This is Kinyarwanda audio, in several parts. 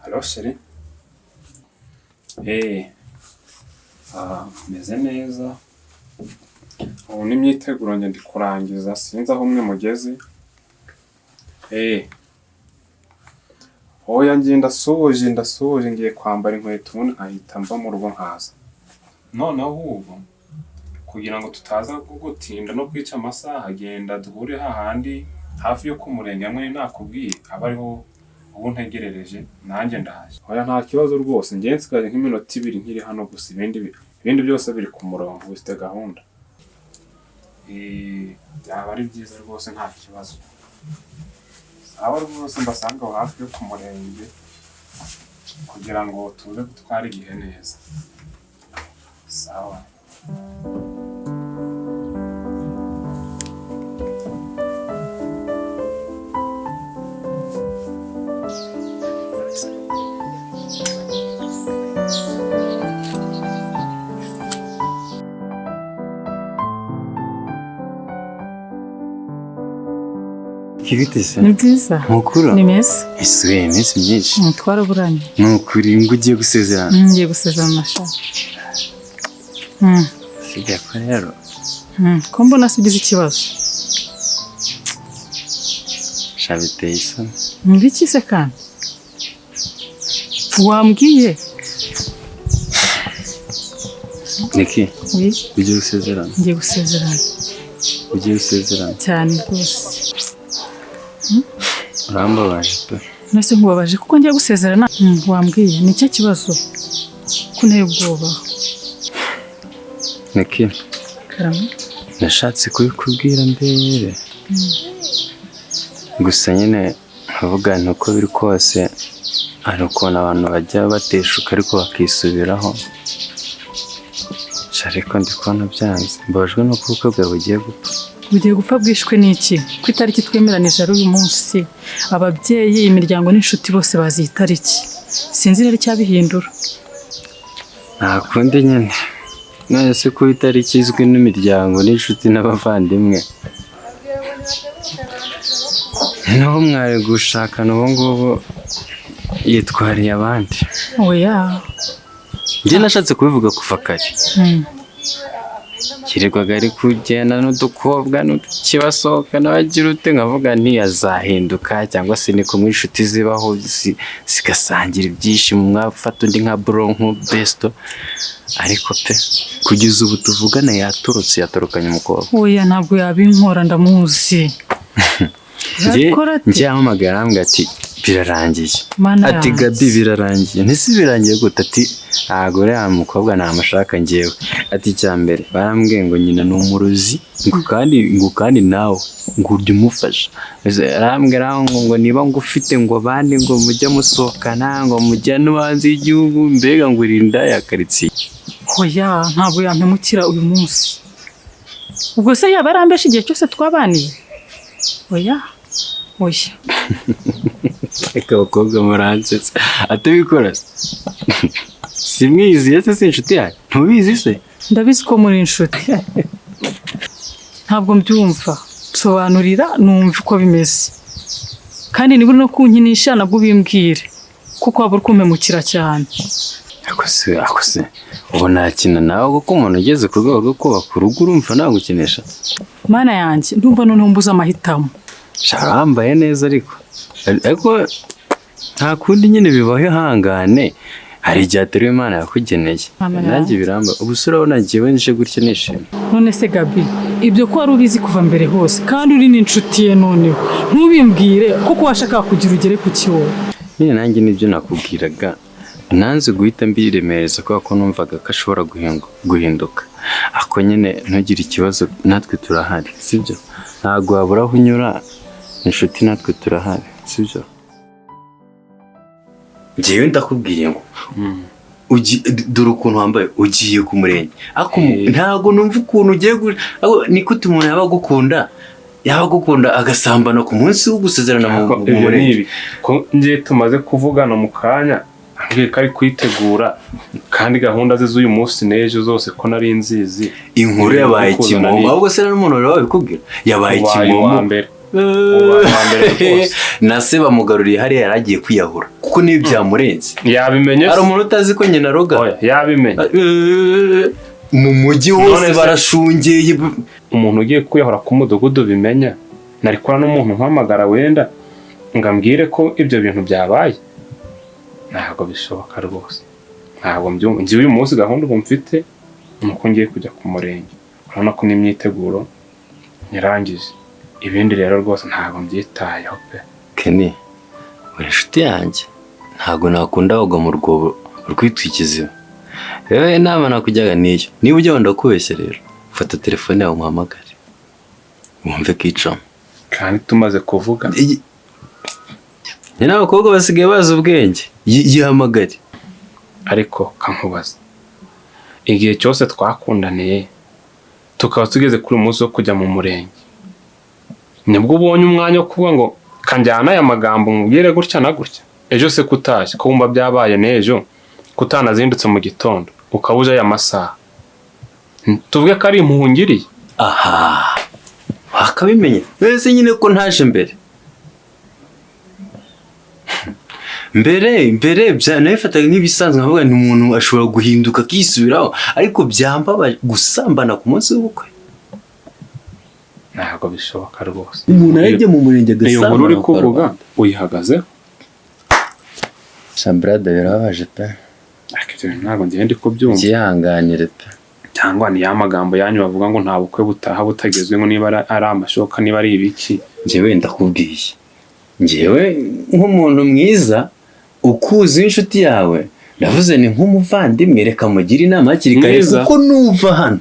Allô chérie? Eh, meze neza. Ubu n'imyiteguro njye ndi kurangiza, sinzi aho umwe mugeze. Eh, oya ngiye ndasoje, ndasoje, ngiye kwambara inkweto ubundi nkahita mva mu rugo nkaza. Noneho ubu kugira ngo tutaza gutinda no kwica amasaha, genda duhure hahandi hafi yo ku murenge hamwe nakubwiye, aba ariho ubu ntegerereje, nanjye ndaje. Oya nta kibazo rwose, njye nsigaje nk'iminota 2 nkiri hano gusa, ibindi byose biri ku murongo, bifite gahunda. Eh, byaba ari byiza rwose, nta kibazo. Sawa rwose, mbasanga aho hafi yo ku murenge kugira ngo tuze gutwara igihe neza. Sawa. Kibite se? Ni byiza. Mukuru? Ni meza. Ese iminsi myinshi. Twaraburanye. Nukuri ngo ugiye gusezerana? Ngiye gusezerana na sha. Sijya ko rero. Ko mbona se ugize ikibazo? Sha biteye isoni. Biki se kandi? Wambwiye? Niki? Oui. Ugiye gusezerana? Ngiye gusezerana. Ugiye gusezerana? Cyane rwose. Urambabaje pe. Nase nkubabaje kuko ngiye gusezerana. Wambwiye ni cyo kibazo? Ko nteye ubwoba. Niki? Karame. Nashatse kubikubwira mbere. Gusa nyine nkavuga nti uko biri kose hari ukuntu abantu bajya bateshuka ariko bakisubiraho. Ariko ndi kubona byanze. Mbabajwe nuko ubukwe bwawe bugiye gupfa. Bugiye gupfa bwishwe n'iki? Ku itariki twemeranije ari uyu munsi. Ababyeyi, imiryango n'inshuti bose bazi iyi tariki. Sinzi rero icyabihindura. Nta kundi nyine. None se ku itariki izwi n'imiryango n'inshuti n'abavandimwe, naho mwari gushakana ubu ngubu yitwariye abandi. Oya. Njye nashatse kubivuga kuva kare. Kirirwaga ari kugenda n'udukobwa n'utukibasohoka n'abagira ute, nkavuga ntiyazahinduka cyangwa se ni kumwe inshuti zibaho zigasangira ibyishimo, mwafata undi nka bronko besto. Ariko pe kugeza ubu tuvugana yatorotse, yatorokanye umukobwa. Oya ntabwo yabinkora, ndamuzi. Njye yampamagara arambwira ati birarangiye. Ati Gabi birarangiye. Ntise birangiye gute? Ati ntabwo uriya mukobwa namushaka njyewe. Ati icya mbere barambwiye ngo nyina ni umurozi, ngo kandi nawe ngo urye umufasha. Arambwira ngo niba ngufite ngo abandi ngo mujye musohokana, ngo mujye no hanze y'igihugu, mbega ngo urinda ya karitsiye. Oya ntabwo yampemukira uyu munsi. Ubwo se yaba arambesha igihe cyose twabaniye? Oya. Oya. Reka abakobwa muransetsa. Atabikora se? Simwiziye se, si inshuti yawe? Ntubizi se? Ndabizi ko muri inshuti. Ntabwo mbyumva. Sobanurira numva uko bimeze. Kandi niba uri no kunkinisha nabwo ubimbwire. Kuko waba uri kumpemukira cyane. Ako se ubu nakina nawe kuko umuntu ugeze ku rwego rwo kubaka urugo urumva nagukinisha? Mana yanjye, ndumva noneho mbuze amahitamo. Wambaye neza ariko nta kundi nyine bibaho, ihangane. Hari igihe atari Imana yakugeneye. Nanjye biramba. Ubu se urabona njyewe nje gutya nishimye. None se Gabi, ibyo ko wari ubizi kuva mbere hose kandi uri n'inshuti ye, noneho ntubimbwire kuko washakaga kugira ugere ku kiwo. Nyine nanjye nibyo nakubwiraga. Nanze guhita mbiremereza kubera ko numvaga ko ashobora guhinduka. Ako nyine ntugire ikibazo, natwe turahari, sibyo? Ntabwo wabura aho unyura, inshuti natwe turahari, sibyo? Njyewe ndakubwiye ngo dore ukuntu wambaye ugiye ku murenge. Ntabwo numva ukuntu ugiye ni gute umuntu yaba agukunda agasambana ku munsi wo gusezerana mu murenge. Ko ngiye tumaze kuvugana mu kanya ambwiye ko ari kwitegura kandi gahunda ze z'uyu munsi n'ejo zose ko nari nzizi. Inkuru yabaye kimomo. Ahubwo se n'umuntu wari wabikubwira yabaye kimomo. Ubaye uwa mbere rwose. Na se bamugaruriye hariya yari agiye kwiyahura kuko niyo byamurenze. Yabimenye se? Hari umuntu utazi ko nyina aroga? Oya, yabimenye. Mu mujyi None wose se- barashungeye. Umuntu ugiye kwiyahura ku mudugudu bimenya, nari kubona n'umuntu mpamagara wenda ngo ambwire ko ibyo bintu byabaye. Ntabwo bishoboka rwose, ntabwo mbyumva. Njyewe uyu munsi gahunda ubu mfite ni uko ngiye kujya ku murenge. Urabona ko n'imyiteguro nyirangije. Ibindi rero rwose ntabwo mbyitayeho pe. Kenny, uri inshuti yanjye, ntabwo nakunda wagwa mu rwobo rwitwa ikiziba. Rero inama nakujyaga niyo, niba ujya wenda kubeshya rero, fata telefone yawe umuhamagare wumve ko icamo. Kandi tumaze kuvuga. Nyine abakobwa basigaye bazi ubwenge. Yihamagare. Ariko kankubaza, igihe cyose twakundaniye tukaba tugeze kuri uyu munsi wo kujya mu murenge, nibwo ubonye umwanya wo kuvuga ngo kanjyana aya magambo mubwire gutya na gutya? Ejo se kutashye, ko wumva byabaye n'ejo, kutanazindutse mu gitondo ukaba uje aya masaha, tuvuge ko ari impuhwe ungiriye? Aha wakabimenye mbese nyine ko ntaje mbere mbere nabifataga nk'ibisanzwe, nkavuga ni umuntu ashobora guhinduka akisubiraho, ariko byambabaje gusambana ku munsi w'ubukwe. Ntabwo bishoboka rwose. Umuntu arajya mu murenge Iyo nkuru uri agasambana ku kuvuga karubanda. uyihagazeho? Shambrada, birababaje pe. Ariko ibyo bintu ntabwo ngenda kubyumva. Byihanganire pe. Cyangwa ni ya magambo yanyu bavuga ngo nta bukwe butaha butagezwe, ngo niba ari amashoka, niba ari ibiki. Njyewe ndakubwiye, njyewe nk'umuntu mwiza ukuzi w'inshuti yawe, ndavuze ni nk'umuvandimwe, reka mugire inama hakiri kare. Mwiza. Kuko nuva hano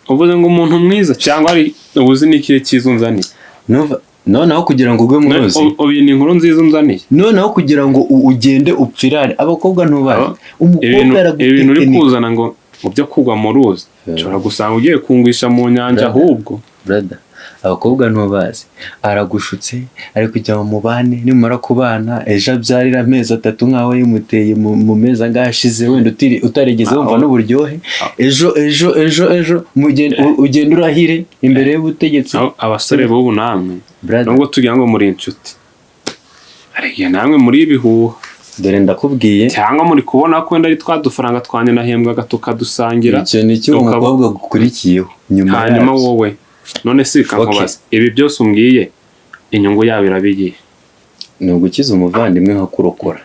Uvuze ngo umuntu mwiza, cyangwa ari ubuzi ni ikihe cyiza unzaniye? Nuva noneho kugira ngo ugwe mu ruzi. Ubu iyi ni inkuru nziza unzaniye? Noneho kugira ngo ugende upfirare, abakobwa ntubazi. Aba- Umukobwa Ibintu uri aragutekinika. kuzana ngo mu byo kugwa mu ruzi, ushobora gusanga ugiye kungwisha mu nyanja. Brother. Ahubwo Brother, abakobwa ntubazi. Aragushutse, ari kujya mu mubane, nimumara kubana ejo abyarira amezi 3 nk'aho yimuteye mu mezi angahe ashize, wenda utarigeze wumva Aho. n'uburyohe. Ejo ejo ejo ejo ugenda urahire imbere y'ubutegetsi. Aho abasore b'ubu namwe, Brother, nubwo tugira ngo muri inshuti, hari igihe namwe muri ibihuha. Dore ndakubwiye. Cyangwa muri kubona ko wenda ari twa dufaranga twanjye nahembwaga tukadusangira. Icyo ni cyo umukobwa gukurikiyeho nyuma Hanyuma yabyo. wowe none si kankubaza, ibi byose umbwiye inyungu yabo iraba iyihe? Ni ugukiza umuvandimwe, nkakurokora.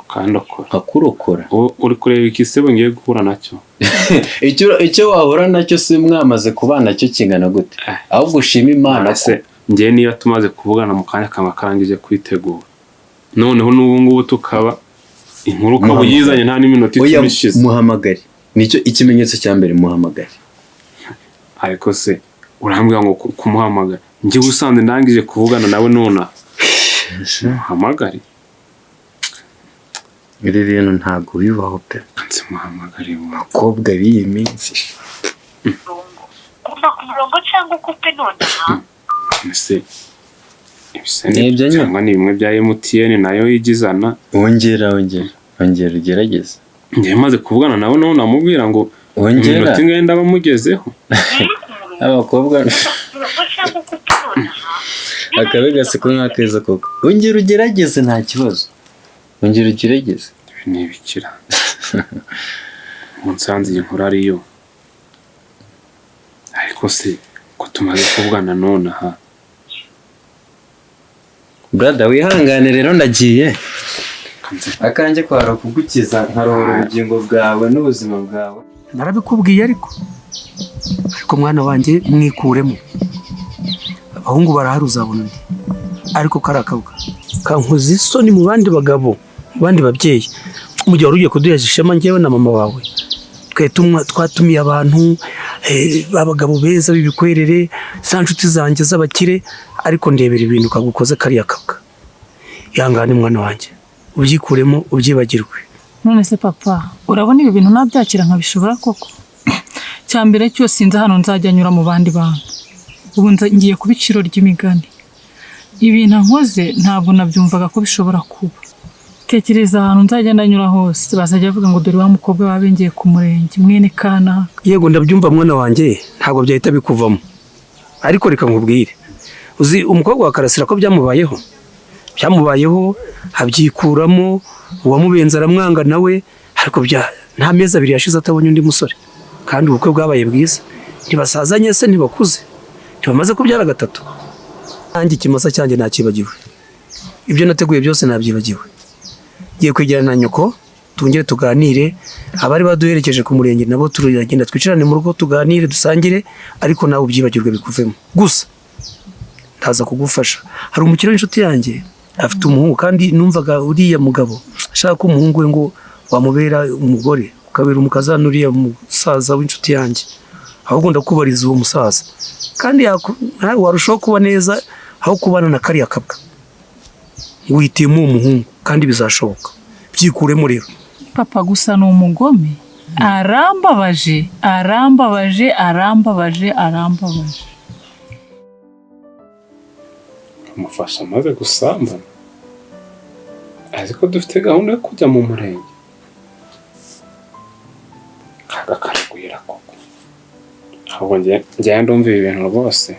Ukandokora? Nkakurokora. Uri kureba ikisebo ngiye guhura nacyo. Icyo wahura nacyo si mwamaze kubana cyo kingana gute? Eh. Ahubwo ushima Imana ko Ese njyewe niba tumaze kuvugana mu kanya kaba karangije kwitegura, noneho n'ubu ngubu tukaba inkuru ukaba Muhamagare. uyizanye nta n'iminota Oya, 10 ishize. Muhamagare, nicyo ikimenyetso cya mbere, muhamagare. Ariko se urambwira ngo kumuhamagara, njyewe usanze ndangije kuvugana nawe nonaha muhamagare? Ibi bintu ntabwo bibaho pe. Nsimuhamagare ubu. Abakobwa b'iyi minsi. Guma ku murongo cyangwa ukupe nonaha. Ese ibise Ni ibyo nyine. Cyangwa ni bimwe bya MTN nayo yigizana? Wongera, wongera, wongera ugerageze. Njyewe maze kuvugana nawe none namubwira ngo Wongera. iminota ingahe ndaba mugezeho? Uri ku murongo. Abakobwa Guma ku murongo cyangwa ukupe nonaha. akabi gaseko nk'akeza koko. Wongera ugerageze, nta kibazo, wongera ugerageze. Ibi ni ibikira munsanze iyi nkuru ariyo? Ariko se ko tumaze kuvugana nonaha? Brother, wihangane rero, ndagiye. Kanze. Akanjye kwara kugukiza, nkarohora ubugingo bwawe n'ubuzima bwawe. Narabikubwiye, ariko mwana wanjye, mwikuremo. Abahungu barahari, uzabona undi, ariko kariya kabwa kankoza isoni mu bandi bagabo, mu bandi babyeyi, mu gihe wari ugiye kuduhesha ishema njyewe na mama wawe. Twe twatumiye abantu, b'abagabo beza b'ibikwerere, za nshuti zanjye z'abakire, ariko ndebera ibintu kagukoze kariya kabwa. Ihangane mwana wanjye, ubyikuremo, ubyibagirwe. None se papa, urabona ibi bintu nabyakira nkabishobora koko? Cya mbere cyose sinzi hano nzajya nyura mu bandi bantu. Ubu ngiye kuba iciro ry'imigani. Ibintu nkoze ntabwo nabyumvaga ko bishobora kuba. Tekereza ahantu nzajya ndanyura hose, bazajya bavuga ngo dore wa mukobwa wabengeye ku murenge, mwene kanaka. Yego, ndabyumva mwana wanjye, ntabwo byahita bikuvamo, ariko reka nkubwire. Uzi umukobwa wa Karasira ko byamubayeho, byamubayeho abyikuramo, uwamubenze aramwanga nawe, ariko nta mezi abiri yashize atabonye undi musore, kandi ubukwe bwabaye bwiza. Ntibasazanye se, ntibakuze, ntibamaze kubyara gatatu. Nanjye ikimasa cyanjye nakibagiwe, ibyo nateguye byose nabyibagiwe. Ngiye kwegerana na nyoko tongere tuganire, abari baduherekeje ku murenge nabo turagenda twicarane mu rugo tuganire dusangire, ariko nawe ubyibagirwe bikuvemo. Gusa ndaza kugufasha. Hari umukire w'inshuti yanjye afite umuhungu, kandi numvaga uriya mugabo ashaka ko umuhungu we ngo wamubera umugore, ukabera umukazana uriya musaza w'inshuti yanjye. Ahubwo ndakubariza uwo musaza, kandi warushaho kuba neza aho kubana na kariya kabwa. Wihitiyemo uwo muhungu kandi bizashoboka, byikuremo rero. Papa gusa ni umugome, arambabaje, arambabaje, arambabaje, arambabaje. Amufasha amaze gusambana, azi ko dufite gahunda yo kujya mu murenge. Kaga karagwira koko. Ahubwo njye ndumva ibi bintu rwose.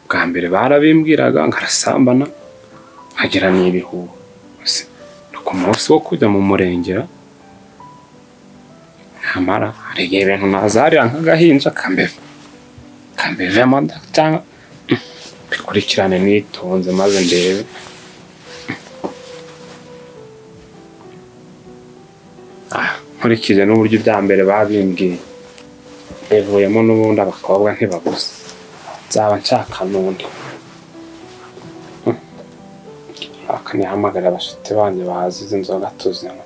Bwa mbere barabimbwiraga ngo arasambana, nkagira ni ibihuha. Ku munsi wo kujya mu murenge ntamara, hari igihe ibintu nazarira nk'agahinja kambivemo cyangwa bikurikirane nitonze maze ndebe. Nkurikije n'uburyo ibya mbere babimbwiye, bivuyemo n'ubundi abakobwa ntibabuze, nzaba nshaka n'undi. Akanihamagara abashuti banjye bazi izi nzoga tuzinywa.